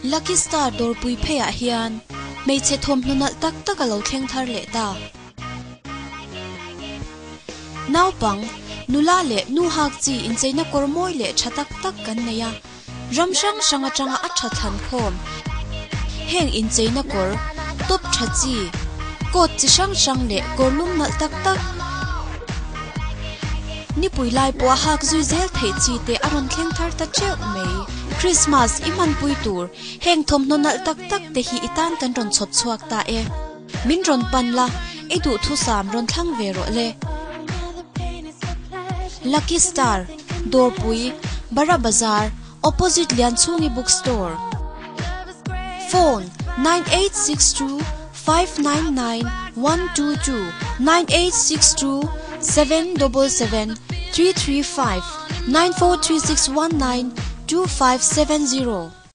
Lucky Star dawrpui pheiah hian hmeichhe thawmhnaw nalh tak tak a lo thleng thar leh ta. Naupang, nula leh nu hak chi incheina kawr mawi leh tha tak tak kan nei a, ram hrang hrang atanga a tha thlan khawm. Heng incheina kawr, top tha chi, coat chi hrang hrang leh kawr lum nalh tak tak, Nipui lai pawh a hak zui zel theih chi te a rawn thleng thar ta teuh mai. Christmas i hmanpui tur heng thawmhnaw nalh tak tak te hi i tan kan rawn chhawp chhuak ta e. Min rawn pan la, i duhthusam rawn thlang ve rawh le. Lucky Star, Dawrpui, Bara Bazar, Opposite Lianchhungi Book Store. Phone, 9862 599 122 9862 777 335 943619 2570.